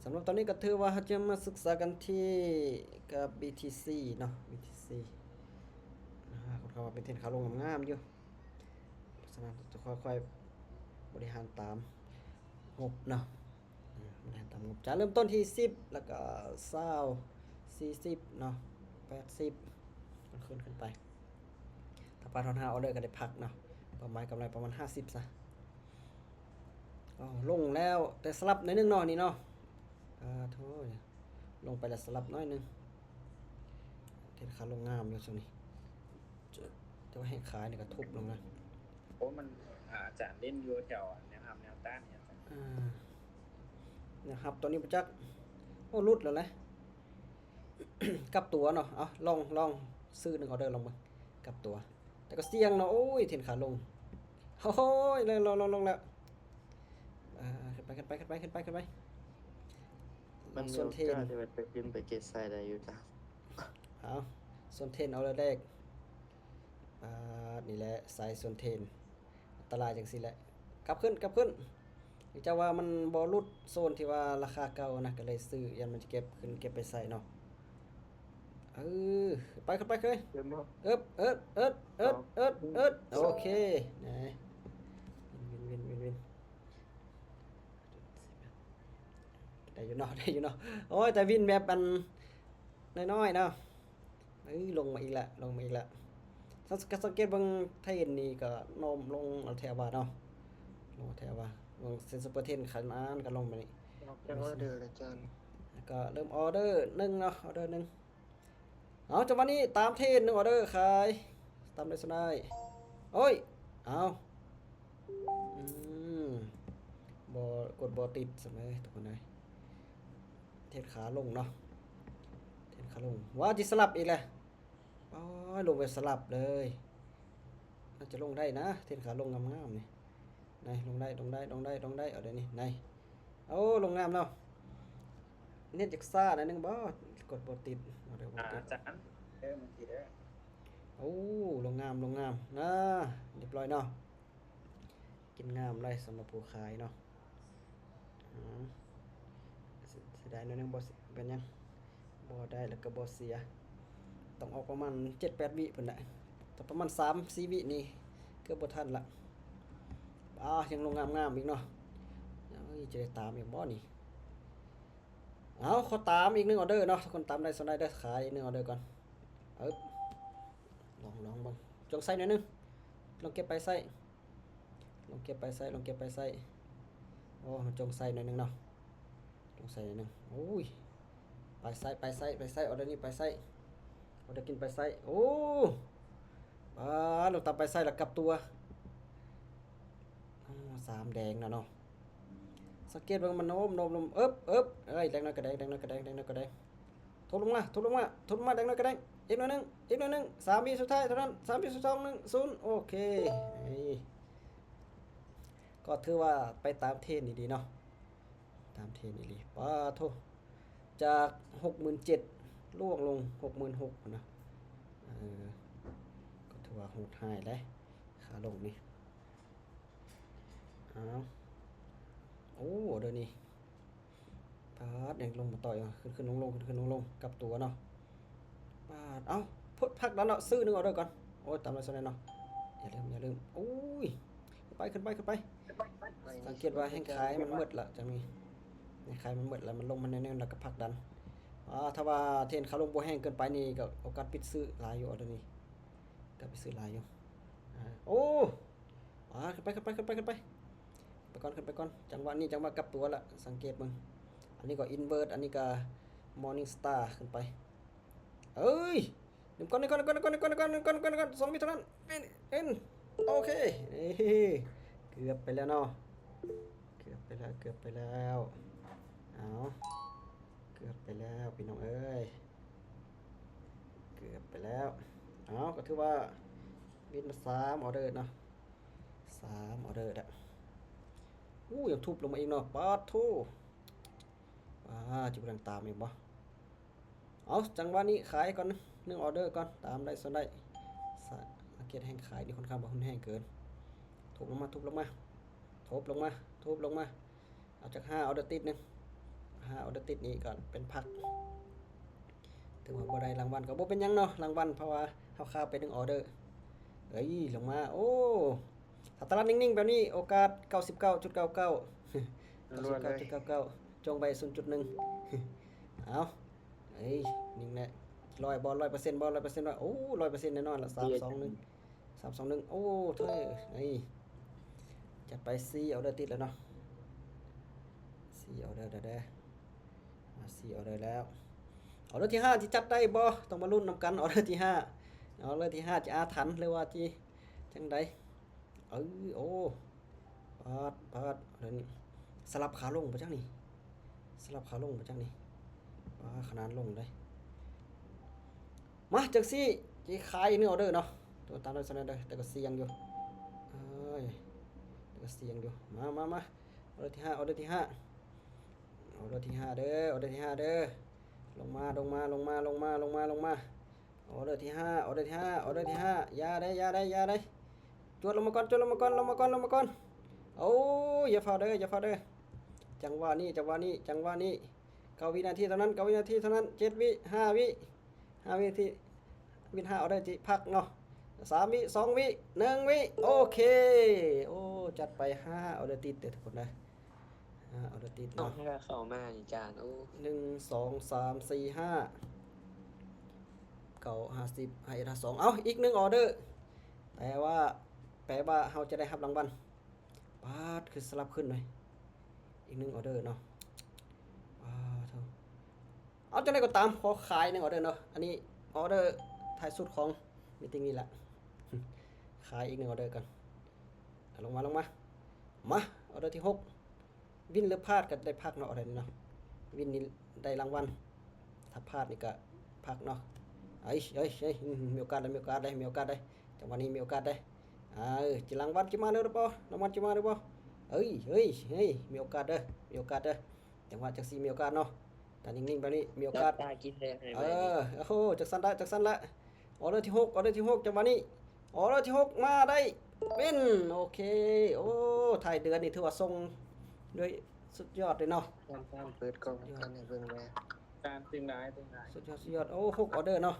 ສຳລັບຕອນນີ້ກໍຖືວ່າເຮົາຈະມາສຶກສາກັນທີ່ກັບ ບີ ທີ ຊີ ເນາະ ບີ ທີ ຊີ ອາ ຂ້ອຍວ່າເປັນເທຣນຂາລົງງາມໆຢູ່ ເພາະສະນັ້ນຈະຄ່ອຍໆບໍລິຫານຕາມງົບເນາະ ອາ ບໍລິຫານຕາມງົບ ຈະເລີ່ມຕົ້ນທີ່ສິບ ແລ້ວກໍຊາວ ສີ່ສິບເນາະ ແປດສິບ ຂຶ້ນຂຶ້ນໄປ ຖ້າປາດຮອດຫ້າອໍເດີກໍໄດ້ພັກເນາະ ເປົ້າໝາຍກຳໄລປະມານຫ້າສິບຊະ. ເອົາ ລົງແລ້ວ ແຕ່ສະຫຼັບໜ້ອຍໜຶ່ງເນາະ ນີ້ເນາະ ອາ ໂທ້ ລົງໄປແລ້ວສະຫຼັບໜ້ອຍໜຶ່ງ ເທຣນຂາລົງງາມຢູ່ຊ່ວງນີ້ ແຕ່ວ່າແຮງຂາຍນີ້ກໍທຸບລົງນະ ໂອ້ ມັນ ອາ ອາຈານຫຼິ້ນຢູ່ແຖວແນວຮັບແນວຕ້ານນີ້ ອາຈານ ອາ ແນວຮັບຕົວນີ້ບໍ່ຈັກ ໂອ້ ຫຼຸດແລ້ວແຫຼະ ກັບຕົວເນາະ ເອົາ ລອງ ລອງຊື້ໜຶ່ງອໍເດີລອງເບິ່ງ ກັບຕົວ ແຕ່ກໍສ່ຽງເນາະ ໂອ້ຍ ເທຣນຂາລົງ ໂອ້ຍ ລົງ ລົງ ລົງ ລົງແລ້ວ ອ່າ ຂຶ້ນໄປ ຂຶ້ນໄປ ຂຶ້ນໄປ ຂຶ້ນໄປ ຂຶ້ນໄປ ມັນມີໂອກາດທີ່ມັນຈະຂຶ້ນໄປເກດໄຊໄດ້ຢູ່ຈ້າ ເອົາ ສ່ວນເທຣນເອົາແລກ ອ່າ ນີ້ແຫຼະ ສາຍສ່ວນເທຣນ ອັນຕະລາຍຈັ່ງຊີ້ແຫຼະ ກັບຂຶ້ນ ກັບຂຶ້ນ ເນື່ອງຈາກວ່າມັນບໍ່ຫຼຸດໂຊນທີ່ວ່າລາຄາເກົ່ານະ ກໍເລີຍຊື້ ຢ້ານມັນຈະເກັບຂຶ້ນ ເກັບໄປໃສ່ເນາະ ເອີ ໄປ ຂຶ້ນໄປ ຂຶ້ນໄປ ເຫັນບໍ່ ເອິບ ເອິບ ເອິບ ເອີ ເອີ ໂອເຄ ນະ ວິນ ວິນ ວິນ ວິນ ໄດ້ຢູ່ເນາະ ໄດ້ຢູ່ເນາະ ໂອ້ຍ ແຕ່ວິນແບບອັນນ້ອຍໆເນາະ ເອີ ລົງມາອີກລະ ລົງມາອີກລະ ສັງ ສັງເກດເບິ່ງເທຣນນີ້ກໍໂນ້ມລົງແຖວວ່າເນາະ ລົງແຖວວ່າ ເບິ່ງເສັ້ນຊຸບເປີເທຣນຂະໜາດກໍລົງມານີ້ ອອກຈາກອໍເດີແລ້ວຈານ ແລ້ວກໍເລີ່ມອໍເດີໜຶ່ງເນາະ ອໍເດີໜຶ່ງ ເອົາ ຈັງຫວະນີ້ຕາມເທຣນໜຶ່ງອໍເດີຂາຍ ຕາມໄດ້ສ່ວນໄດ້ ໂອ້ຍ ເອົາ ອືມ ບໍ່ ກົດບໍ່ຕິດຊັ້ນເລີຍທຸກຄົນເອີຍ ເທຣນຂາລົງເນາະ ເທຣນຂາລົງ ວ່າຊິສະຫຼັບອີກແຫຼະ ໂອ້ຍ ລົງແບບສະຫຼັບເລີຍ ໜ້າຈະລົງໄດ້ນະ ເທຣນຂາລົງງາມໆນີ້ ໄດ້ ລົງໄດ້ ລົງໄດ້ ລົງໄດ້ ລົງໄດ້ ເອົາເດີນີ້ ໄດ້ ໂອ້ ລົງງາມເນາະ ເນັດຈັກຊ້າໜ້ອຍໜຶ່ງບໍ ກົດບໍ່ຕິດ ເອົາເດີບໍ່ຕິດ ອາຈານ ເດີມັນຊິເດີ ໂອ້ ລົງງາມ ລົງງາມນະ ລຽບຮ້ອຍເນາະ ກິນງາມເລີຍສຳລັບຜູ້ຂາຍເນາະ ອືມ ເສຍ ເສຍດາຍໜ້ອຍໜຶ່ງ ບໍ່ເສຍ ເປັນຫຍັງ ບໍ່ໄດ້ແລ້ວກໍບໍ່ເສຍ ຕ້ອງອອກປະມານເຈັດແປດວິພຸ້ນແຫຼະ ແຕ່ປະມານສາມສີ່ວິນີ້ເກືອບບໍ່ທັນລະ ອາ ຍັງລົງງາມໆອີກເນາະ ເອີຍ ຈະໄດ້ຕາມອີກບໍ່ນີ້ ເອົາ ຂໍຕາມອີກໜຶ່ງອໍເດີເນາະ ທຸກຄົນຕາມໄດ້ສ່ວນໄດ້ເດີ ຂາຍອີກໜຶ່ງອໍເດີກ່ອນ ເອີ ລອງ ລອງເບິ່ງ ຈົ່ງໃສ່ໜ້ອຍໜຶ່ງ ລອງເກັບໄປໃສ່ ລອງເກັບໄປໃສ່ ລອງເກັບໄປໃສ່ ໂອ້ ມັນຈົ່ງໃສ່ໜ້ອຍໜຶ່ງເນາະ ຈົ່ງໃສ່ໜ້ອຍໜຶ່ງ ໂອ້ຍ ໄປໃສ່ ໄປໃສ່ ໄປໃສ່ ອໍເດີນີ້ໄປໃສ່ ອໍເດີກິນໄປໃສ່ ໂອ້ ປາດ ລົງຕາມໄປໃສ່ລະກັບຕົວ ໂອ້ ສາມແດງແລ້ວເນາະ ສັງເກດເບິ່ງມັນໂນ້ມ ໂນ້ມ ໂນ້ມ ເອິບ ເອິບ ເອີຍ ແດງໜ້ອຍກໍແດງ ແດງໜ້ອຍກໍແດງ ແດງໜ້ອຍກໍແດງ ທຸບລົງມາ ທຸບລົງມາ ທຸບລົງມາ ແດງໜ້ອຍກໍແດງ ອີກໜ້ອຍໜຶ່ງ ອີກໜ້ອຍໜຶ່ງ ສາມວິສຸດທ້າຍເທົ່ານັ້ນ ສາມວິ ສອງ ໜຶ່ງ ສູນ ໂອເຄ ນີ້ ກໍຖືວ່າໄປຕາມເທຣນອີ່ຫຼີເນາະ ຕາມເທຣນອີ່ຫຼີ ປາໂທ້ ຈາກຫົກໝື່ນເຈັດ ລ່ວງລົງຫົກໝື່ນຫົກພຸ້ນນະ ເອີ ກໍຖືວ່າໂຫດຮ້າຍເດ້ ຂາລົງນີ້ ອ້າວ ໂອ້ ເດີນີ້ ປາດ ຍັງລົງມາຕໍ່ອີກ ຂຶ້ນໆລົງໆ ຂຶ້ນໆລົງໆ ກັບຕົວເນາະ ປາດ ເອົ້າ ພົດ ພັກດັນເນາະ ຊື້ໜຶ່ງອໍເດີກ່ອນ ໂອ້ຍ ຕາມໄດ້ສ່ຳນັ້ນເນາະ ຢ່າລືມ ຢ່າລືມ ໂອ້ຍ ຂຶ້ນໄປ ຂຶ້ນໄປ ຂຶ້ນໄປ ສັງເກດວ່າແຮງຂາຍມັນໝົດລະ ຈັ່ງນີ້ ແຮງຂາຍມັນໝົດລະ ມັນລົງມາແນວໆ ແລ້ວກໍພັກດັນ ອາ ຖ້າວ່າເທຣນຂາລົງບໍ່ແຮງເກີນໄປນີ້ ກໍໂອກາດປິດຊື້ຫຼາຍຢູ່ ອໍເດີນີ້ ກໍໄປຊື້ຫຼາຍຢູ່ ອາ ໂອ້ ອາ ຂຶ້ນໄປ ຂຶ້ນໄປ ຂຶ້ນໄປ ຂຶ້ນໄປ ໄປກ່ອນ ຂຶ້ນໄປກ່ອນ ຈັງຫວະນີ້ຈັງຫວະກັບຕົວລະ ສັງເກດເບິ່ງ ອັນນີ້ກໍອິນເວີດ ອັນນີ້ກໍມໍນິງສະຕາ ຂຶ້ນໄປ ເອີຍ ໜຶ່ງກ້ອນ ໜຶ່ງກ້ອນ ໜຶ່ງກ້ອນ ສອງວິເທົ່ານັ້ນ ເອັນ ເອັນ ໂອເຄ ເອີ ເກືອບໄປແລ້ວເນາະ ເກືອບໄປແລ້ວ ເກືອບໄປແລ້ວ ເອົາ ເກືອບໄປແລ້ວ ພີ່ນ້ອງເອີຍ ເກືອບໄປແລ້ວ ເອົາ ກໍຖືວ່າວິນມາສາມອໍເດີເນາະ ສາມອໍເດີແລ້ວ ໂອ້ ຍັງທຸບລົງມາອີກເນາະ ປາດໂທ້ ອາ ຈະກຳລັງຕາມອີກບໍ່ ເອົາ ຈັງຫວະນີ້ຂາຍກ່ອນ ໜຶ່ງອໍເດີກ່ອນ ຕາມໄດ້ສ່ວນໄດ້ ສະ ສັງເກດແຮງຂາຍນີ້ຄ່ອນຂ້າງບໍ່ຮຸນແຮງເກີນ ທຸບລົງມາ ທຸບລົງມາ ທຸບລົງມາ ທຸບລົງມາ ເອົາຈັກຫ້າອໍເດີຕິດໜຶ່ງ ຫ້າອອເດີຕິດນີ້ກໍເປັນພັກ ຖືວ່າບໍ່ໄດ້ລາງວັນກໍບໍ່ເປັນຫຍັງເນາະ ລາງວັນ ເພາະວ່າເຮົາຄາໄປໜຶ່ງອອເດີ. ເອີຍ ລົງມາ ໂອ້ ຖ້າຕະຫຼາດນິ່ງໆແບບນີ້ ໂອກາດເກົ້າສິບເກົ້າຈຸດເກົ້າເກົ້າ ເກົ້າສິບເກົ້າຈຸດເກົ້າເກົ້າ ຈົ່ງໄປສູນຈຸດໜຶ່ງ ເອົາ ເອີຍ ນິ່ງແຫຼະ ຮ້ອຍບໍ່ ຮ້ອຍເປີເຊັນບໍ່ ຮ້ອຍເປີເຊັນບໍ່ ໂອ້ ຮ້ອຍເປີເຊັນແນ່ນອນລະ ສາມສອງໜຶ່ງ ສາມສອງໜຶ່ງ ໂອ້ ເທີ ເອີຍ ຈັດໄປສີ່ອອເດີຕິດແລ້ວເນາະ ສີ່ອອເດີແລ້ວເດີ ອ່າ ສີ່ອອເດີແລ້ວ ອອເດີທີຫ້າ ຊິຈັດໄດ້ບໍ່ ຕ້ອງມາລຸ້ນນຳກັນ ອອເດີທີຫ້າ ອອເດີທີຫ້າ ຊິອາຖັນ ຫຼືວ່າຊິຈັ່ງໃດ ເອີ ໂອ້ ປາດ ປາດ ອັນນີ້ ສະຫຼັບຂາລົງບໍ່ຈັກນີ້ ສະຫຼັບຂາລົງບໍ່ຈັກນີ້ ປາດ ຂະໜາດລົງເດ້ ມາ ຈັ່ງຊີ້ ຊິຂາຍອີກໜຶ່ງອອເດີເນາະ ຕົວຕາມໄດ້ສ່ຳນັ້ນເດີ ແຕ່ກໍສ່ຽງຢູ່ ເອີຍ ແຕ່ກໍສ່ຽງຢູ່ ມາ ມາ ມາ ອອເດີທີຫ້າ ອອເດີທີຫ້າ ອອເດີທີຫ້າເດີ ອອເດີທີຫ້າເດີ ລົງມາ ລົງມາ ລົງມາ ລົງມາ ລົງມາ ລົງມາ ອອເດີທີຫ້າ ອອເດີທີຫ້າ ອອເດີທີຫ້າ ຢ່າໄດ໋ ຢ່າໄດ໋ ຢ່າໄດ໋ ຈວດລົງມາກ່ອນ ຈວດລົງມາກ່ອນ ລົງມາກ່ອນ ລົງມາກ່ອນ ໂອ້ຍ ຢ່າຟ້າວເດີ ຢ່າຟ້າວເດີ ຈັງຫວະນີ້ ຈັງຫວະນີ້ ຈັງຫວະນີ້ ເກົ້າວິນາທີເທົ່ານັ້ນ ເກົ້າວິນາທີເທົ່ານັ້ນ ເຈັດວິ ຫ້າວິ ຫ້າວິນາທີ ວິນຫ້າອອເດີຊິພັກເນາະ ສາມວິ ສອງວິ ໜຶ່ງວິ ໂອເຄ ໂອ້ ຈັດໄປຫ້າອອເດີຕິດເດີທຸກຄົນເດີ ຫ້າອອເດີຕິດເນາະ ເຂົ້າມານີ້ຈານ ໂອ້ ໜຶ່ງ ສອງ ສາມ ສີ່ ຫ້າ ເກົ້າ ຫ້າ ສິບ ຫ້າ ເອັດ ຫ້າ ສອງ ເອົ້າ ອີກໜຶ່ງອອເດີ ແປວ່າ ແປວ່າເຮົາຈະໄດ້ຮັບລາງວັນ ປາດ ຄືສະຫຼັບຂຶ້ນເລີຍ ອີກໜຶ່ງອອເດີເນາະ ປາດໂທ້ ເອົາ ຈັ່ງໃດກໍຕາມ ຂໍຂາຍໜຶ່ງອອເດີເນາະ ອັນນີ້ອອເດີທ້າຍສຸດຂອງມີດຕິງນີ້ລະ ຂາຍອີກໜຶ່ງອອເດີກ່ອນ ລົງມາ ລົງມາ ມາ ອອເດີທີຫົກ ວິນຫຼືພາດກໍໄດ້ພັກເນາະ ອອເດີນີ້ເນາະ ວິນນີ້ໄດ້ລາງວັນ ຖ້າພາດນີ້ກໍພັກເນາະ ເອີຍ ເອີຍ ເອີຍ ມີໂອກາດເລີຍ ມີໂອກາດເລີຍ ມີໂອກາດເລີຍ ຈັງຫວະນີ້ມີໂອກາດເລີຍ ເອີ ຊິລາງວັນຊິມາຫຼືບໍ່ ລາງວັນຊິມາຫຼືບໍ່ ເອີຍ ເອີຍ ເອີຍ ມີໂອກາດເດີ ມີໂອກາດເດີ ຈັງຫວະຈັ່ງຊີ້ມີໂອກາດເນາະ ຖ້ານິ່ງໆແບບນີ້ມີໂອກາດ ຕາກິນແທ້ ເອີ ໂອ້ໂຫ ຈັ່ງຊັ້ນລະ ຈັ່ງຊັ້ນລະ ອອເດີທີຫົກ ອອເດີທີຫົກ ຈັງຫວະນີ້ ອອເດີທີຫົກ ມາໄດ້ເປັນ ໂອເຄ ໂອ້ ທ້າຍເດືອນນີ້ຖືວ່າສົ່ງດ້ວຍສຸດຍອດເລີຍເນາະ ຍາມເປີດກ່ອງກັນໃຫ້ເບິ່ງແດ່ ການເປັນຫຼາຍ ເປັນຫຼາຍ ສຸດຍອດ ສຸດຍອດ ໂອ້ ຫົກອອເດີເນາະ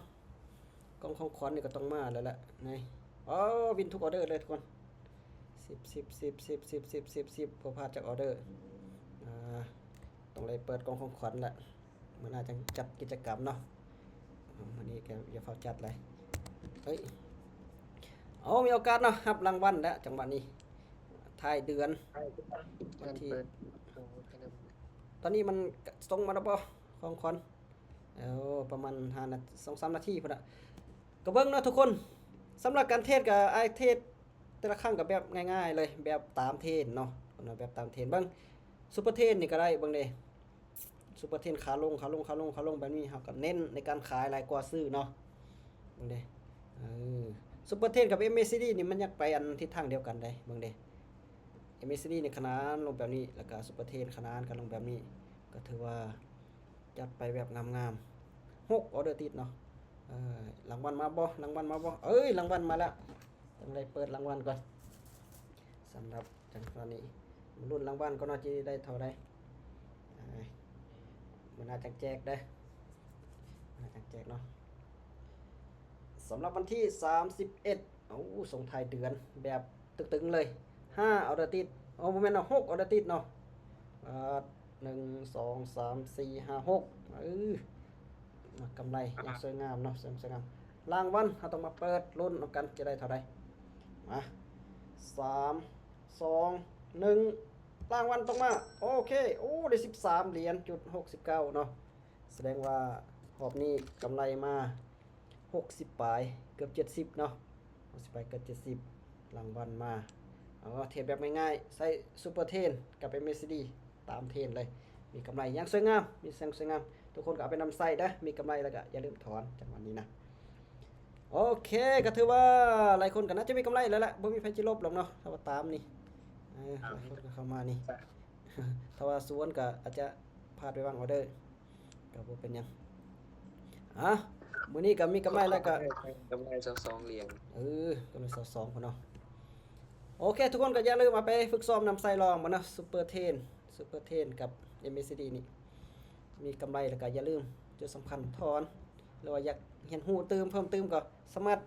ກ່ອງຂອງຂວັນນີ້ກໍຕ້ອງມາແລ້ວແຫຼະ ນີ້ ໂອ້ ວິນທຸກອອເດີເລີຍທຸກຄົນ ສິບ ສິບ ສິບ ສິບ ບໍ່ພາດຈັກອອເດີ ອ່າ ຕ້ອງໄດ້ເປີດກ່ອງຂອງຂວັນແຫຼະ ມື້ໜ້າຈັ່ງຈັດກິດຈະກຳເນາະ ມື້ນີ້ກໍຢ່າຟ້າວຈັດຫຼາຍ ເອີຍ ເອົາ ມີໂອກາດເນາະ ຮັບລາງວັນແລ້ວ ຈັງຫວະນີ້ ທ້າຍເດືອນ ວັນທີ ຕອນນີ້ມັນສົ່ງມາແລ້ວບໍ່ ຂອງຂວັນ ເອົາ ປະມານຫ້ານາ ສອງສາມນາທີພຸ້ນນະ ກໍເບິ່ງເນາະທຸກຄົນ ສຳລັບການເທຣດກໍອ້າຍເທຣດແຕ່ລະຄັ້ງກໍແບບງ່າຍໆເລີຍ ແບບຕາມເທຣນເນາະ ແບບຕາມເທຣນ ເບິ່ງ ຊຸບເປີເທຣນນີ້ກໍໄດ້ ເບິ່ງເດ້ ຊຸບເປີເທຣນຂາລົງ ຂາລົງ ຂາລົງ ຂາລົງ ແບບນີ້ເຮົາກໍເນັ້ນໃນການຂາຍຫຼາຍກວ່າຊື້ເນາະ ເບິ່ງເດ້ ເອີ ຊຸບເປີເທຣນກັບເອັມເອຊີດີນີ້ມັນຢາກໄປອັນທິດທາງດຽວກັນເດ້ ເບິ່ງເດ້ ເອັມເອຊີດີນີ້ຂະໜານລົງແບບນີ້ ແລ້ວກໍຊຸບເປີເທຣນຂະໜານກັນລົງແບບນີ້ ກໍຖືວ່າ ຈັດໄປແບບງາມໆ ຫົກອອເດີຕິດເນາະ ເອີ ລາງວັນມາບໍ່ ລາງວັນມາບໍ່ ເອີຍ ລາງວັນມາແລ້ວ ຕ້ອງໄດ້ເປີດລາງວັນກ່ອນ ສຳລັບຈັງຫວະນີ້ ມາລຸ້ນລາງວັນກ່ອນເນາະ ຊິໄດ້ເທົ່າໃດ ເອີຍ ມື້ໜ້າຈັ່ງແຈກເດີ ມື້ໜ້າຈັ່ງແຈກເນາະ ສຳລັບວັນທີສາມສິບເອັດ ເອົາ ສົ່ງທ້າຍເດືອນແບບຕຶງໆເລີຍ ຫ້າອອເດີຕິດ ໂອ້ ບໍ່ແມ່ນເນາະ ຫົກອອເດີຕິດເນາະ ອ່າ ໜຶ່ງ ສອງ ສາມ ສີ່ ຫ້າ ຫົກ ເອີ ມາ ກຳໄລຢ່າງສວຍງາມເນາະ ສວຍງາມ ລາງວັນເຮົາຕ້ອງມາເປີດລຸ້ນນຳກັນ ຈະໄດ້ເທົ່າໃດ ມາ ສາມ ສອງ ໜຶ່ງ ລາງວັນຕ້ອງມາ ໂອເຄ ໂອ້ ໄດ້ສິບສາມຫຼຽນຈຸດຫົກສິບເກົ້າເນາະ ສະແດງວ່າຮອບນີ້ກຳໄລມາຫົກສິບປາຍ ເກືອບເຈັດສິບເນາະ ຫົກສິບປາຍ ເກືອບເຈັດສິບ ລາງວັນມາ ເອົາ ເທຣດແບບງ່າຍໆ ໃຊ້ຊຸບເປີເທຣນກັບເອັມເອຊີດີ ຕາມເທຣນເລີຍ ມີກຳໄລຢ່າງສວຍງາມ ມີຢ່າງສວຍງາມ ທຸກຄົນກໍເອົາໄປນຳໃຊ້ເດີ ມີກຳໄລແລ້ວກໍຢ່າລືມຖອນ ຈັງຫວະນີ້ນະ ໂອເຄ ກໍຖືວ່າຫຼາຍຄົນກໍໜ້າຈະມີກຳໄລແລ້ວແຫຼະ ບໍ່ມີໃຜຊິລົບດອກເນາະ ຖ້າວ່າຕາມນີ້ ເອີ ຫຼາຍຄົນກໍເຂົ້າມານີ້ ຖ້າວ່າສວນກໍອາດຈະພາດໄປວາງອອເດີ ກໍບໍ່ເປັນຫຍັງ ອ່ະ ມື້ນີ້ກໍມີກຳໄລແລ້ວກໍ ກຳໄລຊາວສອງຫຼຽນ ເອີ ກຳໄລຊາວສອງພຸ້ນເນາະ ໂອເຄ ທຸກຄົນກໍຢ່າລືມເອົາໄປຝຶກຊ້ອມນຳໃຊ້ລອງເບິ່ງເນາະ ຊຸບເປີເທຣນ ຊຸບເປີເທຣນກັບເອັມເອຊີດີນີ້ ມີກຳໄລແລ້ວກໍຢ່າລືມ ຈຸດສຳຄັນຖອນ ຫຼືວ່າຢາກຮຽນຮູ້ຕື່ມ ເພີ່ມຕື່ມກໍສາມາດ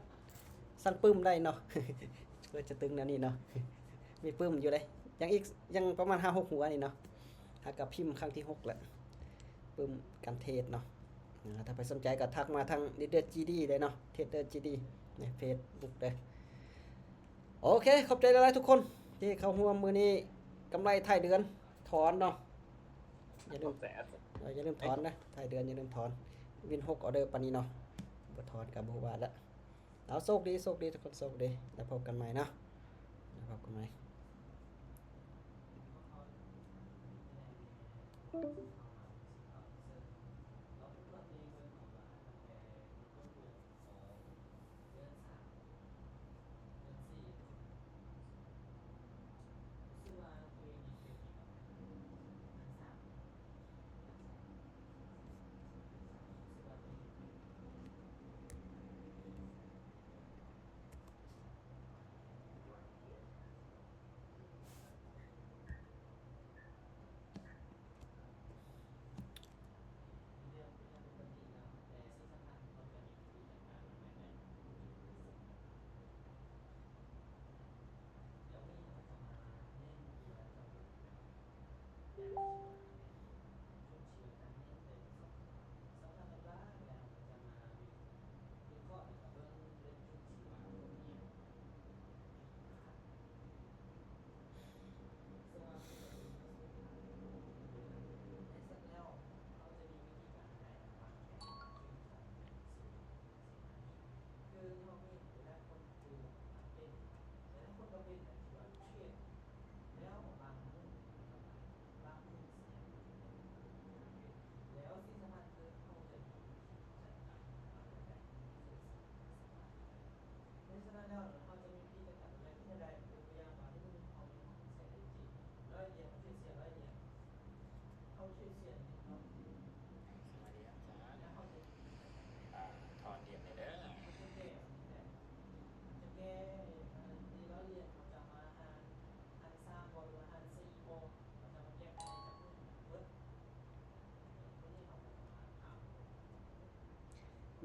ສັ່ງປຶ້ມໄດ້ເນາະ ເພື່ອຈະຕຶງແນວນີ້ເນາະ ມີປຶ້ມຢູ່ເດ້ ຍັງອີກ ຍັງປະມານຫ້າຫົກຫົວນີ້ເນາະ ຫາກະພິມຄັ້ງທີຫົກແຫຼະ ປຶ້ມການເທຣດເນາະ ອາ ຖ້າໃຜສົນໃຈກໍທັກມາທາງ Trader ຈີ ດີ ໄດ້ເນາະ Trader ຈີ ດີ ໃນເຟສບຸກເດີ້. ໂອເຄ ຂອບໃຈຫຼາຍໆທຸກຄົນທີ່ເຂົ້າຮ່ວມມື້ນີ້ ກຳໄລທ້າຍເດືອນຖອນເນາະ ຢ່າລືມ ຂອບໃຈ ເອີ ຢ່າລືມຖອນນະ ທ້າຍເດືອນຢ່າລືມຖອນ ວິນຫົກອອເດີປານນີ້ເນາະ ບໍ່ຖອນກໍບໍ່ວ່າລະ ເອົາ ໂຊກດີ ໂຊກດີທຸກຄົນ ໂຊກດີ ແລ້ວພົບກັນໃໝ່ເນາະ ແລ້ວພົບກັນໃໝ່.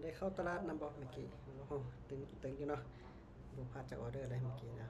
ໄດ້ເຂົ້າຕະຫຼາດນຳບໍ່ເມື່ອກີ້? ໂອ້ໂຫ ຕຶງ ຕຶງຢູ່ເນາະ ບໍ່ພາດຈັກອອເດີເລີຍເມື່ອກີ້ນະ.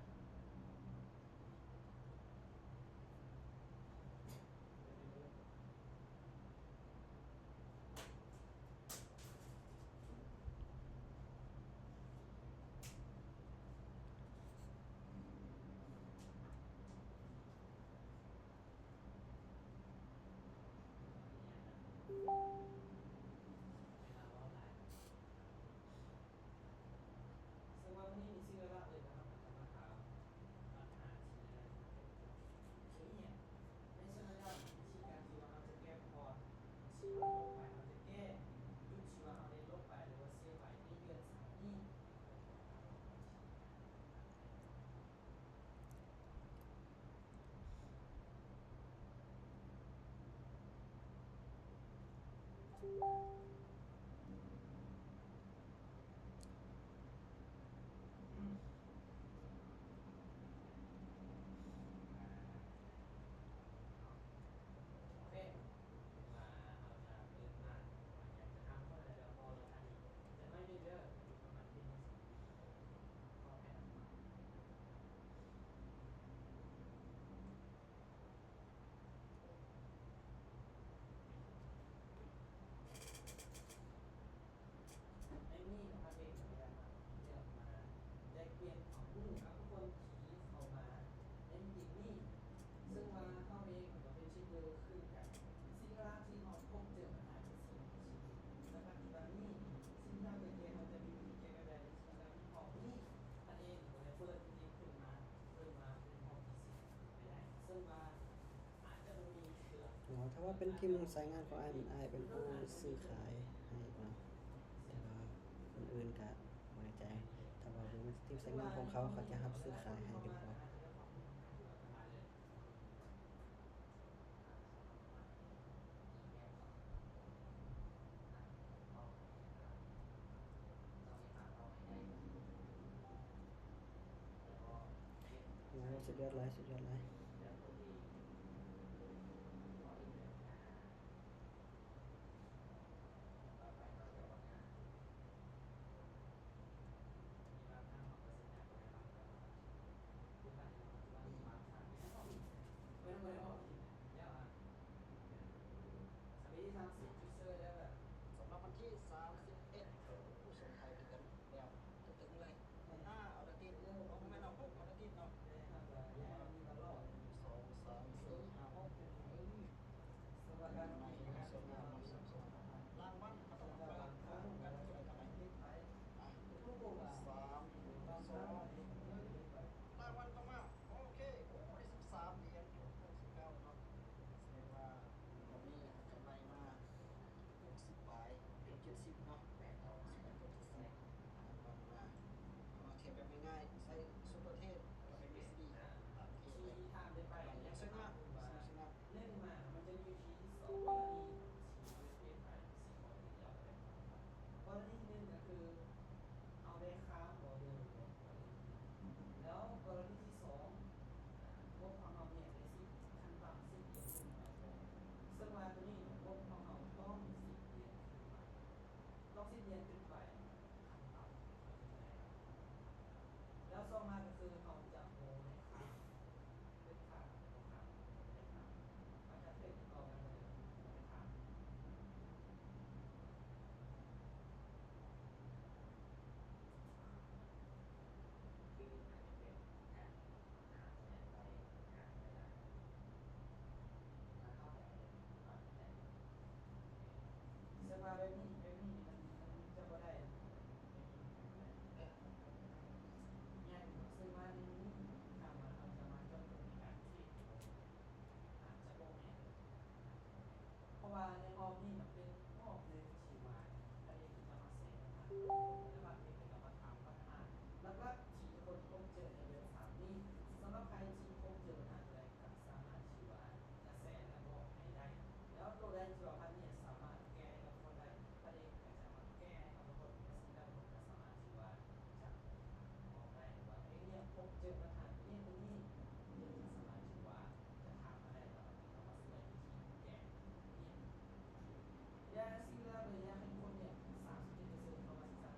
ອໍ ຖ້າວ່າເປັນທີມສາຍງານຂອງອ້າຍ ມັນ ອ້າຍເປັນຜູ້ຊື້ຂາຍໃຫ້ເນາະ ແຕ່ວ່າຄົນອື່ນກະບໍ່ແນ່ໃຈ ຖ້າວ່າເປັນທີມສາຍງານຂອງເຂົາ ເຂົາຈະຮັບຊື້ຂາຍໃຫ້ຫຼືບໍ່. ໂອ້ ສຸດຍອດຫຼາຍ ສຸດຍອດຫຼາຍ. ໂອ້ ສຸດຍອດຫຼາຍ ສຸດຍອດຫຼາຍ. ສຳລັບວັນທີສາມສິບເອັດ ຜູ້ຊົມໄທຄືກັນແບບຕຶງໆເລີຍ. ຫ້າ ອາທິດ ບໍ່ແມ່ນ ຫົກ ອາທິດເນາະ ສອງ ສາມ ສີ່ ຫ້າ ຫົກ ເອີ ລາງວັນກໍຕ້ອງໄປກັນ ຜູ້ໃດກໍໄດ້ ອ່ະ ສາມ ສອງ ລາງວັນກໍມາ ໂອເຄ ໂອ້ ໄດ້ສິບສາມຫຼຽນ ຫົກສິບເກົ້າເນາະ ສະແດງວ່າ ຕອນນີ້ກຳໄລມາ ຫົກສິບປາຍ ເກືອບເຈັດສິບເນາະ ແປດເກົ້າສິບ ເກືອບເຈັດສິບ ບາງເວລາ ເຮົາທຽບແບບງ່າຍໆ ໃຊ້ຊຸບເປີເທຣດ ແລ້ວກໍເອັມເອສດີ ຕາມເທຣດໄປ ຢ່າງເຊິ່ງນະ ເຊິ່ງນະ ໜຶ່ງມາ ມັນຈະມີວິທີສອງກໍລະນີ ທີ່ເຮັດໃຫ້ສິ່ງຂອງທີ່ເຮົາໄດ້ ກໍລະນີທີໜຶ່ງກໍຄື ເຮົາໄດ້ຂ້າມອໍເດີ ແລ້ວກໍລະນີທີສອງ ງົບຂອງເຮົາແຍກໄດ້ສິບ ຂັ້ນຕ່ຳສິບຫຼຽນຂຶ້ນໄປ ເຊິ່ງວ່າໂຕນີ້ງົບຂອງເຮົາຕ້ອງສິບຫຼຽນຂຶ້ນໄປ ຕ້ອງສິບຫຼຽນຂຶ້ນໄປ ຂັ້ນຕ່ຳ ແລ້ວຕໍ່ມາກໍຄືເຮົາຈະບໍ່ໄດ້ຂ້າມ ເປັນຂ້າມ ບໍ່ຂ້າມ ບໍ່ໄດ້ຂ້າມ ມັນຈະເປັນຕໍ່ກັນເລີຍ ບໍ່ໄດ້ຂ້າມ. ຄືອາດຈະເປັນການຫາແສງໄປຫາໄປໄດ້ ຖ້າເຂົ້າໃຈ ສະພາບແບບນີ້ ແບບນີ້ມັນ ມັນຈະບໍ່ໄດ້ ແບບນີ້ ແບບນີ້ ແມ່ນ ເຊິ່ງວ່າໃນນີ້ ຖ້າວ່າເຮົາຈະມາເຈາະຈົງໃນການເທຣດ ອາດຈະບໍ່ແມ່ນ ເພາະວ່າໃນຮອບນີ້ມັນເປັນຮອບໜຶ່ງທີ່ວ່າ ພະເອກຈະມາແຊະ ແລະ ພະເອກກໍມາຖາມບັນຫາ ແລ້ວກໍທີ່ທຸກຄົນພົບເຈີໃນເດືອນສາມນີ້ ສຳລັບໃຜທີ່ພົບເຈີບັນຫາໂຕໃດ ກໍສາມາດທີ່ວ່າຈະແຊະ ແລະ ບອກໃຫ້ໄດ້ ແລ້ວໂຕໃດທີ່ວ່າພະເອກສາມາດແກ້ໃຫ້ກັບທຸກຄົນໄດ້ ພະເອກກໍຈະມາແກ້ໃຫ້ກັບທຸກຄົນ ແລະ ສິ່ງໃດທຸກຄົນກໍສາມາດທີ່ວ່າຈະບອກໄດ້ວ່າ ເອກເນຍພົບເຈີບັນຫາໂຕນີ້ ໂຕນີ້ ພະເອກກໍສາມາດທີ່ວ່າຈະຖາມມາໄດ້ ແລ້ວກໍເຮົາກໍຊິໄດ້ວິທີແກ້ ແລະ ສິ່ງທີ່ເຮົາຢາກໃຫ້ທຸກຄົນເນຍ ສາມສິບເຈັດເປີເຊັນ ເຂົ້າມາສຶກສາ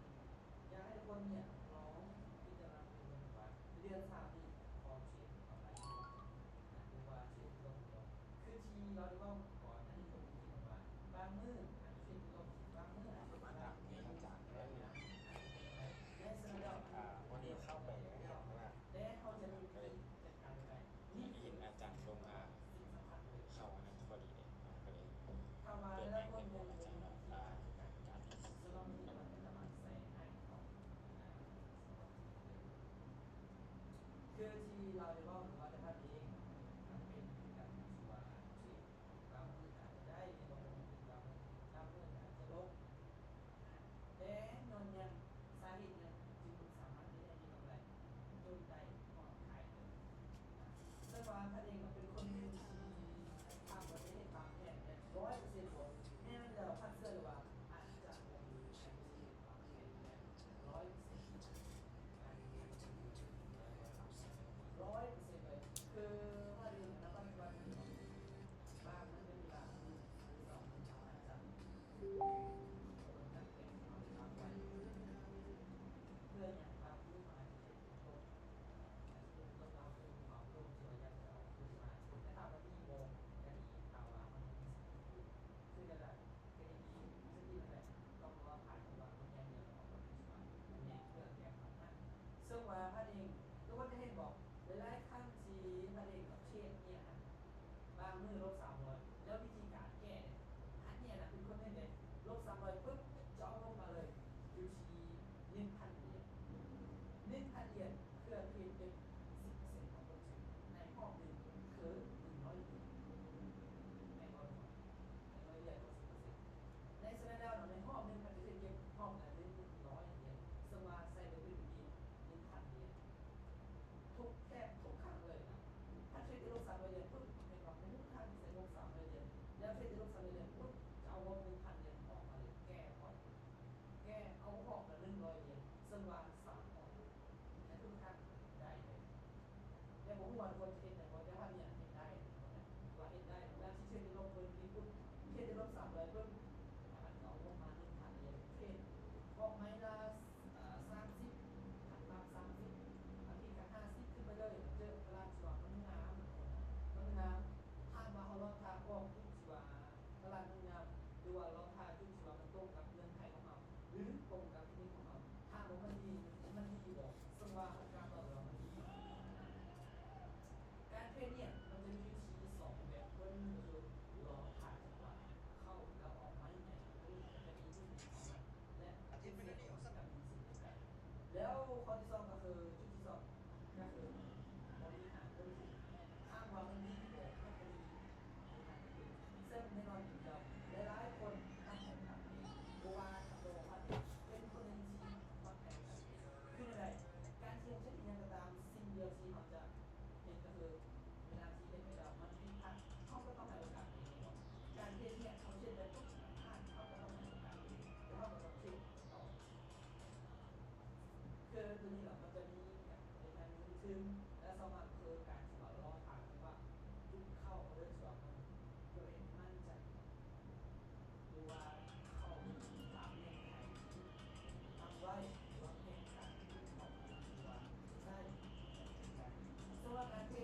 ເຈີໂຕນີ້ລະ ມັນຈະມີແບບເປັນລາຍມືທຶນ